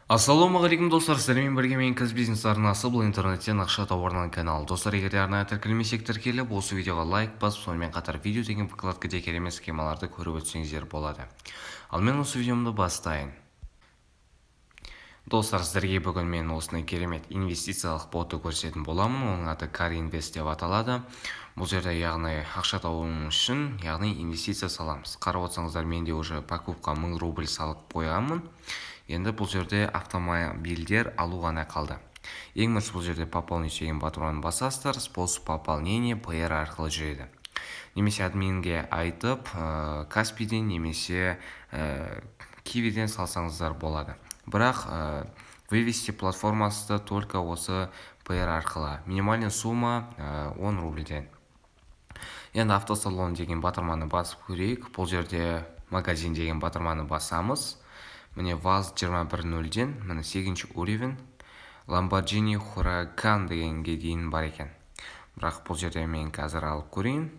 Ассалаумағалейкум, достар! Сіздермен бірге мен, Бизнес арнасы. Бұл интернеттен ақша табу арналған канал. Достар, егер де арнаға тіркелмесек, тіркеліп, осы видеоға лайк басып, сонымен қатар видео деген вкладкада керемет схемаларды көріп өтсеңіздер болады. Ал мен осы видеомды бастайын. Достар, сіздерге бүгін мен осындай керемет инвестициялық ботты көрсететін боламын. Оның аты Car Invest деп аталады. Бұл жерде, яғни, ақша табу үшін, яғни, инвестиция саламыз. Қарап отырсаңыздар, менде уже покупка 1000 рубль салып қойғанмын. Енді бұл жерде автомобильдер алу ғана қалды. Ең бірінші бұл жерде «Пополнить» деген батырманы басасыздар. Способ пополнения Payeer арқылы жүреді немесе админге айтып, Каспиден немесе Кивиден салсаңыздар болады. Бірақ вывести платформасы только осы Payeer арқылы. Минимальный сумма 10 рубльден. Енді «Автосалон» деген батырманы басып көрейік. Бұл жерде «Магазин» деген батырманы басамыз. Міне, ВАЗ 21.0-ден, міне, сегізінші уровень, Lamborghini Huracan дегенге дейін бар екен. Бірақ бұл жерде мен қазір алып көрейін.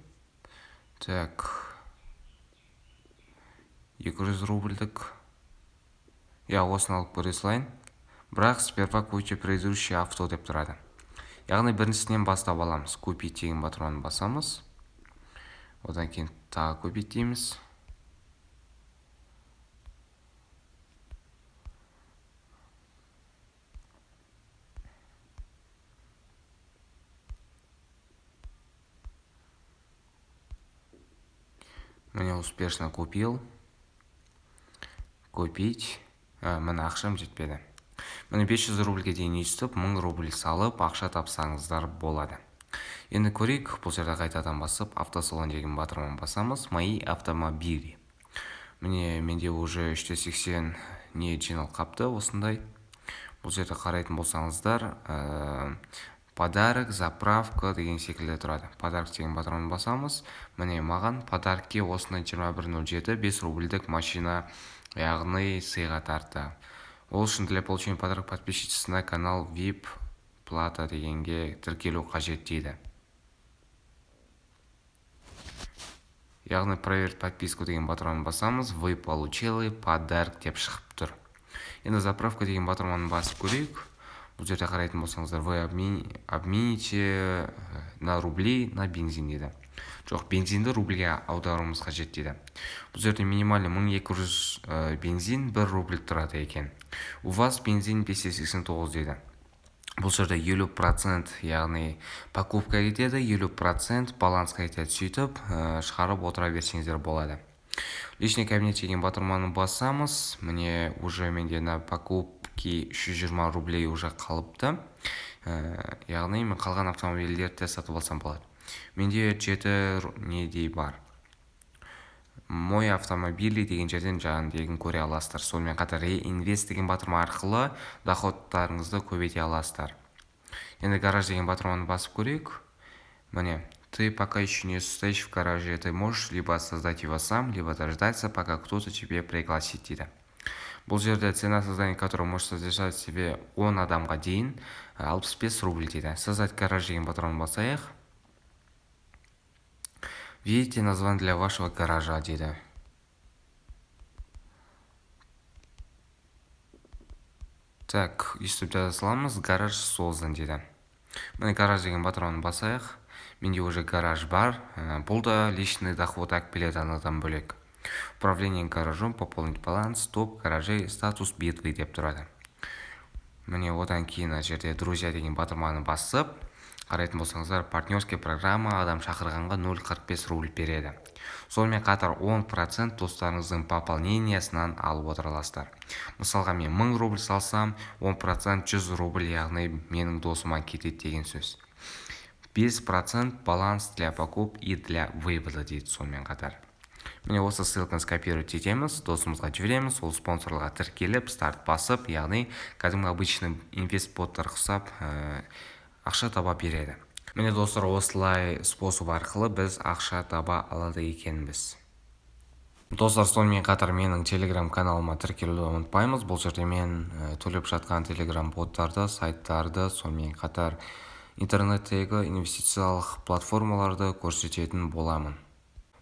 Так, 200 рубльдік, иә, осыны алып көре салайын. Бірақ «Сперва купите предыдущий авто» деп тұрады, яғни біріншісінен бастап аламыз. «Купить» деген батырманы басамыз, одан кейін тағы «Купить» дейміз. Міне, успешно купил. Купить. Міне, ақшам жетпеді. Міне, 500 рубльге дейін өйстіп 1000 рубль салып, ақша тапсаңыздар болады. Енді көрейік. Бұл жерде қайтадан басып, «Автосалон» деген батырманы басамыз. «Мои автомобили». Міне, менде уже 380 не жиналып қапты осындай. Бұл жерде қарайтын болсаңыздар, «Подарок», «Заправка» деген секілді тұрады. «Подарок» деген батырманы басамыз. Міне, маған подарокке осындай 21.07 5 рубльдік машина, яғни, сыйға тартты. Ол үшін «Для получения подарок подпишитесь на канал VIP плата» дегенге тіркелу қажет дейді, яғни «Проверить подписку» деген батырманы басамыз. «Вы получили подарок» деп шығып тұр. Енді «Заправка» деген батырманы басып көрейік. Бұл жерде қарайтын болсаңыздар, «Вы обмените на рубли на бензин» дейді. Жоқ, бензинді рубльге аударуымыз қажет дейді. Бұл жерде минимальный 1200 бензин 1 рубль тұрады екен. «У вас бензин 589» дейді. Бұл жерде 50%, яғни, покупка кетеді, 50% балансқа кетеді. Сөйтіп шығарып отыра берсеңіздер болады. «Личный кабинет» деген батырманы басамыз. Міне, уже менде на покупки 320 рублей уже қалыпты, яғни мен қалған автомобильдерді де сатып алсам болады. Менде жеті недей бар. «Мой автомобили» деген жерден жаңағыдегін көре аласыздар. Сонымен қатар «Реинвест» деген батырма арқылы доходтарыңызды көбейте аласыздар. Енді «Гараж» деген батырманы басып көрейік. Міне, «Ты пока еще не состоишь в гараже. Ты можешь либо создать его сам, либо дождаться, пока кто-то тебе пригласит» дейді. Бұл жерде цена создания, которую может содержать в себе 10 адамға дейін, 65 рубль дейді. «Создать гараж» деген батырманы басайық. «Введите название для вашего гаража» дейді. Так, өйстіп жаза саламыз: «Гараж создан» дейді. Міне, «Гараж» деген батырманы басайық. Менде уже гараж бар. Бұл да личный доход алып келеді анадан бөлек. «Управление гаражом», «Пополнить баланс», «Топ гаражей», «Статус битвы» деп тұрады. Міне, одан кейін мына жерде «Друзья» деген батырманы басып қарайтын болсаңыздар, партнерская программа, адам шақырғанға 0,45 рубль береді. Сонымен қатар 10% достарыңыздың пополнениясынан алып отыра аласыздар. Мысалға, мен 1000 рубль салсам, 10% 100 рубль, яғни, менің досыма кетеді деген сөз. 5% баланс для покупки и для вывода дейді. Сонымен қатар, міне, осы ссылканы скопировать етеміз, досымызға жібереміз. Ол спонсорларға тіркеліп, старт басып, яғни, кәдімгі обычный инвест боттар ұқсап, ақша таба береді. Міне, достар, осылай способ арқылы біз ақша таба алады екенбіз. Достар, сонымен қатар менің Телеграм каналыма тіркелуді ұмытпаймыз. Бұл жерде мен төлеп жатқан Телеграм боттарды, сайттарды, сонымен қатар интернеттегі инвестициялық платформаларды көрсететін боламын.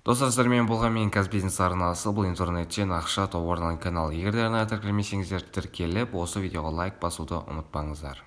Достар, сіздермен болған мен, Казбизнес арнасы. Бұл интернеттен ақша табу арналған канал. Егер де арнаға тіркелмесеңіздер, тіркеліп, осы видеоға лайк басуды ұмытпаңыздар.